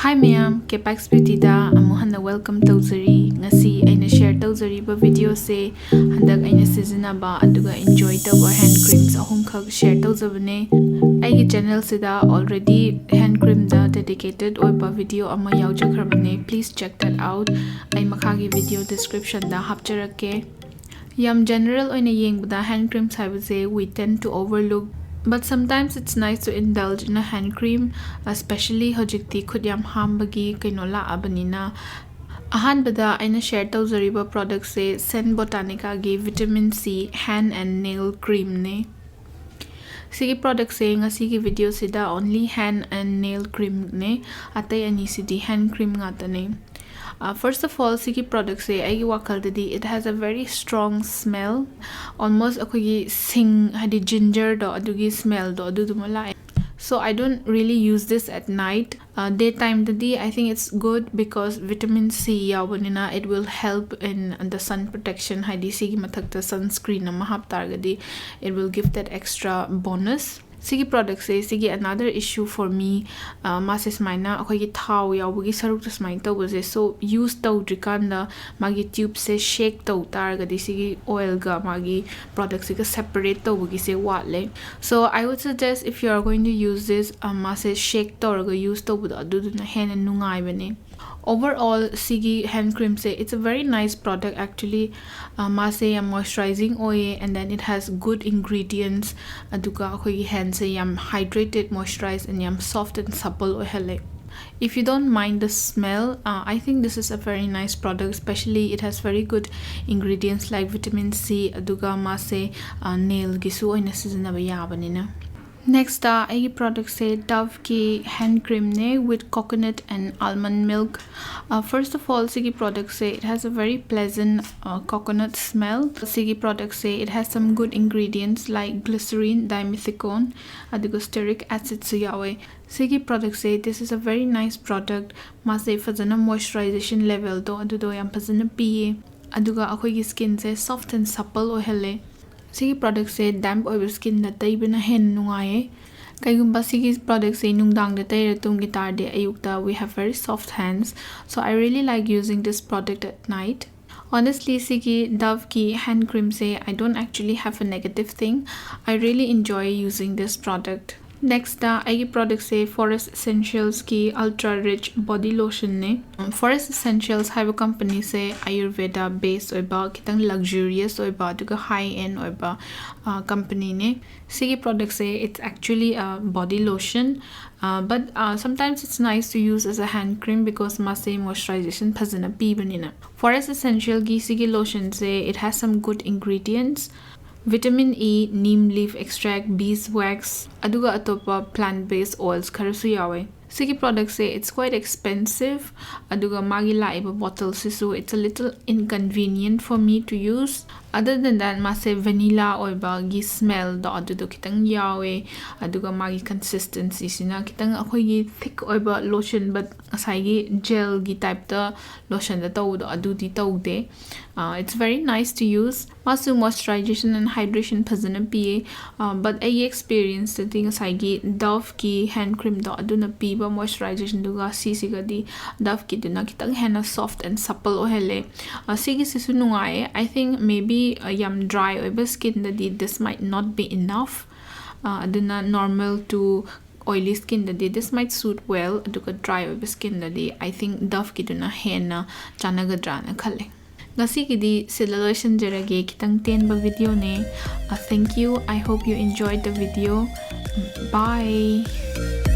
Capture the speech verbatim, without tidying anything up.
Hi ꯃꯌꯥꯝ, Capex Beautyꯗ ꯑꯃꯨꯛ ꯍꯟꯅ welcome ꯇꯧꯖꯔꯤ꯫ ꯉꯁꯤ ꯑꯩꯅ share ꯇꯧꯖꯔꯤꯕ videoꯁꯦ ꯍꯟꯗꯛ ꯑꯩꯅ ꯁꯤꯖꯤꯟꯅꯕ ꯑꯗꯨꯒ enjoy ꯇꯧꯕ hand creams ꯑꯍꯨꯝꯈꯛ share ꯇꯧꯖꯕꯅꯦ꯫ ꯑꯩꯒꯤ channelꯁꯤꯗ already hand creamꯗ dedicated ꯑꯣꯏꯕ video ꯑꯃ ꯌꯥꯎꯖꯈ꯭ꯔꯕꯅꯦ, please check that out꯫ ꯑꯩ ꯃꯈꯥꯒꯤ video descriptionꯗ ꯍꯥꯞꯆꯔꯛꯀꯦ꯫ ꯌꯥꯝ general ꯑꯣꯏꯅ ꯌꯦꯡꯕꯗ hand creams ꯍꯥꯏꯕꯁꯦ we tend to overlook, but sometimes it's nice to indulge in a hand cream, especially ꯍꯧꯖꯤꯛꯇꯤ ꯈꯨꯠ ꯌꯥꯝ ꯍꯥꯝꯕꯒꯤ ꯀꯩꯅꯣ ꯂꯥꯛꯑꯕꯅꯤꯅ꯫ ꯑꯍꯥꯟꯕꯗ ꯑꯩꯅ share ꯇꯧꯖꯔꯤꯕ productꯁꯦ Sen Botanicaꯒꯤ vitamin C hand and nail creamꯅꯦ꯫ ꯁꯤꯒꯤ productꯁꯦ ꯉꯁꯤꯒꯤ videoꯁꯤꯗ only hand and nail creamꯅꯦ, ꯑꯇꯩ ꯑꯅꯤꯁꯤꯗꯤ hand cream ꯉꯥꯛꯇꯅꯦ꯫ First of all, ꯁꯤꯒꯤ productꯁꯦ ꯑꯩꯒꯤ ꯋꯥꯈꯜꯗꯗꯤ it has a very strong smell, almost ꯑꯩꯈꯣꯏꯒꯤ ꯁꯤꯡ, ꯍꯥꯏꯗꯤ gingerꯗꯣ, ꯑꯗꯨꯒꯤ smellꯗꯣ ꯑꯗꯨꯗꯨꯃ ꯂꯥꯛꯑꯦ꯫ So I don't really use this at night. Day timeꯗꯗꯤ I think it's good because vitamin C ꯌꯥꯎꯕꯅꯤꯅ it will help in the sun protection, ꯍꯥꯏꯗꯤ ꯁꯤꯒꯤ ꯃꯊꯛꯇ sunscreen ꯑꯃ ꯍꯥꯞꯇꯥꯔꯒꯗꯤ it will give that extra bonus. ꯁꯤꯒꯤ productꯁꯦ, ꯁꯤꯒꯤ another issue for me, ꯃꯥꯁꯦ ꯁꯨꯃꯥꯏꯅ ꯑꯩꯈꯣꯏꯒꯤ ꯊꯥꯎ ꯌꯥꯎꯕꯒꯤ ꯁꯔꯨꯛꯇ ꯁꯨꯃꯥꯏꯅ ꯇꯧꯕꯁꯦ, so use ꯇꯧꯗ꯭ꯔꯤꯀꯥꯟꯗ ꯃꯥꯒꯤ tubeꯁꯦ shake ꯇꯧ ꯇꯥꯔꯒꯗꯤ ꯁꯤꯒꯤ oilꯒ ꯃꯥꯒꯤ productꯁꯤꯒ separate ꯇꯧꯕꯒꯤꯁꯦ ꯋꯥꯠꯂꯦ꯫ So I would suggest if you are going to use this, ꯃꯥꯁꯦ shake ꯇꯧꯔꯒ use ꯇꯧꯕꯗꯣ ꯑꯗꯨꯗꯨꯅ ꯍꯦꯟꯅ ꯅꯨꯡꯉꯥꯏꯕꯅꯦ꯫ Overall ꯁꯤꯒꯤ hand creamꯁꯦ, it's a very nice product actually. ꯃꯥꯁꯦ ꯌꯥꯝ moisturizing ꯑꯣꯏꯌꯦ, and then it has good ingredients, ꯑꯗꯨꯒ ꯑꯩꯈꯣꯏꯒꯤ handꯁꯦ ꯌꯥꯝ hydrated, moisturized and ꯌꯥꯝ soft and supple ꯑꯣꯏꯍꯜꯂꯦ꯫ If you don't mind the smell, uh, I think this is a very nice product, especially it has very good ingredients like vitamin C, ꯑꯗꯨꯒ ꯃꯥꯁꯦ nailꯒꯤꯁꯨ ꯑꯣꯏꯅ ꯁꯤꯖꯤꯟꯅꯕ ꯌꯥꯕꯅꯤꯅ꯫ Nextꯇ ꯑꯩꯒꯤ productꯁꯦ Doveꯀꯤ hand creamꯅꯦ with coconut and almond milk. First of all, ꯁꯤꯒꯤ productꯁꯦ, it has a very pleasant coconut smell. ꯁꯤꯒꯤ productꯁꯦ, it has some good ingredients like glycerin, dimethicone, ꯑꯗꯨꯒ stearic acidꯁꯨ ꯌꯥꯎꯋꯦ꯫ ꯁꯤꯒꯤ productꯁꯦ, this is a very nice product. ꯃꯥꯁꯦ ꯐꯖꯅ moisturization levelꯗꯣ ꯑꯗꯨꯗꯣ ꯌꯥꯝ ꯐꯖꯅ ꯄꯤꯌꯦ, ꯑꯗꯨꯒ ꯑꯩꯈꯣꯏꯒꯤ skinꯁꯦ soft and supple ꯑꯣꯏꯍꯜꯂꯦ꯫ ꯁꯤꯒꯤ productꯁꯦ damp ꯑꯣꯏꯕ skinꯗ ꯇꯩꯕꯅ ꯍꯦꯟꯅ ꯅꯨꯡꯉꯥꯏꯌꯦ꯫ ꯀꯩꯒꯨꯝꯕ ꯁꯤꯒꯤ ꯄ꯭ꯔꯣꯗꯛꯁꯦ ꯅꯨꯡꯗꯥꯡꯗ ꯇꯩꯔ ꯇꯨꯝꯒꯤ ꯇꯥꯔꯗꯤ ꯑꯌꯨꯛꯇ we have very soft hands, so I really like using this product at night. Honestly, ꯁꯤꯒꯤ ꯗꯚꯀꯤ hand ꯀ꯭ꯔꯤꯝꯁꯦ, I don't actually have a negative thing. I really enjoy using this product. Next ꯑꯩꯒꯤ ꯄ꯭ꯔꯣꯗꯛꯁꯦ Forest Essentialsꯀꯤ Ultra Rich Body Lotionꯅꯦ. Forest Essentials ꯍꯥꯏꯕ ꯀꯝꯄꯅꯤꯁꯦ ꯑꯌꯨꯔꯚꯦꯗꯥ ꯕꯦꯁ ꯑꯣꯏꯕ, ꯈꯤꯇꯪ luxurious ꯑꯣꯏꯕ, ꯑꯗꯨꯒ ꯍꯥꯏ and ꯑꯣꯏꯕ ꯀꯝꯄꯅꯤꯅꯦ. ꯁꯤꯒꯤ ꯄ꯭ꯔꯣꯗꯛꯁꯦ, it's actually a body lotion, uh, but uh, sometimes it's nice to use as a hand cream because ꯃꯥꯁꯦ ꯃꯣꯏꯁꯆꯔꯥꯏꯖꯦꯁꯟ ꯐꯖꯅ ꯄꯤꯕꯅꯤꯅ. Forest Essentialꯒꯤ ꯁꯤꯒꯤ ꯂꯣꯁꯟꯁꯦ, it has some good ingredients. Vitamin E, neem leaf extract, beeswax, ꯑꯗꯨꯒ ꯑꯇꯣꯞꯄ plant based oils ꯈꯔꯁꯨ ꯌꯥꯎꯋꯦ꯫ ꯁꯤꯒꯤ ꯄ꯭ꯔꯣꯗꯛꯁꯦ, it's quite expensive, ꯑꯗꯨꯒ ꯃꯥꯒꯤ ꯂꯥꯛꯏꯕ ꯕꯣꯇꯜꯁꯤꯁꯨ, it's a little inconvenient for me to use. Other than that, ꯃꯥꯁꯦ ꯚꯦꯅꯤꯂꯥ ꯑꯣꯏꯕꯒꯤ ꯁ꯭ꯃꯦꯜꯗꯣ ꯑꯗꯨꯗꯣ ꯈꯤꯇꯪ ꯌꯥꯎꯋꯦ, ꯑꯗꯨꯒ ꯃꯥꯒꯤ ꯀꯟꯁꯤꯁꯇꯦꯟꯁꯤꯁꯤꯅ ꯈꯤꯇꯪ ꯑꯩꯈꯣꯏꯒꯤ ꯊꯤꯛ ꯑꯣꯏꯕ ꯂꯣꯁꯟ, ꯕꯠ ꯉꯁꯥꯏꯒꯤ ꯖꯦꯜꯒꯤ ꯇꯥꯏꯞꯇ ꯂꯣꯁꯟꯗ ꯇꯧꯕꯗꯣ ꯑꯗꯨꯗꯤ ꯇꯧꯗꯦ꯫ It's very nice to use. ꯃꯥꯁꯨ moisturization and hydration ꯐꯖꯅ ꯄꯤꯌꯦ꯫ ꯕꯠ ꯑꯩꯒꯤ ꯑꯦꯛꯁꯄꯤꯔꯤꯌꯦꯟꯁꯇꯗꯤ ꯉꯁꯥꯏꯒꯤ ꯗꯚꯀꯤ ꯍꯦꯟ ꯀ꯭ꯔꯤꯝꯗꯣ ꯑꯗꯨꯅ ꯄꯤꯕ ꯃꯣꯏꯁꯆꯔꯥꯏꯖꯦꯁꯟꯗꯨꯒ ꯁꯤꯁꯤꯒꯗꯤ ꯗꯚꯀꯤꯗꯨꯅ ꯈꯤꯇꯪ ꯍꯦꯟꯅ soft and supple ꯑꯣꯏꯍꯜꯂꯦ꯫ ꯁꯤꯒꯤꯁꯤꯁꯨ ꯅꯨꯡꯉꯥꯏꯌꯦ꯫ I think maybe ꯌꯥꯝ ꯗ꯭ꯔꯥꯏ ꯑꯣꯏꯕ ꯁ꯭ꯀꯤꯟꯗꯗꯤ this might not be enough. ꯑꯗꯨꯅ normal to oily skinꯗꯗꯤ this might suit well, ꯑꯗꯨꯒ ꯗ꯭ꯔꯥꯏ ꯑꯣꯏꯕ ꯁ꯭ꯀꯤꯟꯗꯗꯤ I think ꯗꯚꯀꯤꯗꯨꯅ ꯍꯦꯟꯅ ꯆꯥꯟꯅꯒꯗ꯭ꯔꯥꯅ ꯈꯜꯂꯦ꯫ ꯉꯁꯤꯒꯤꯗꯤ ꯁꯤꯗ ꯂꯣꯏꯁꯤꯟꯖꯔꯒꯦ, ꯈꯤꯇꯪ ꯇꯦꯟꯕ ꯚꯤꯗꯤꯑꯣꯅꯦ꯫ Thank you. I hope you enjoyed the video. Bye.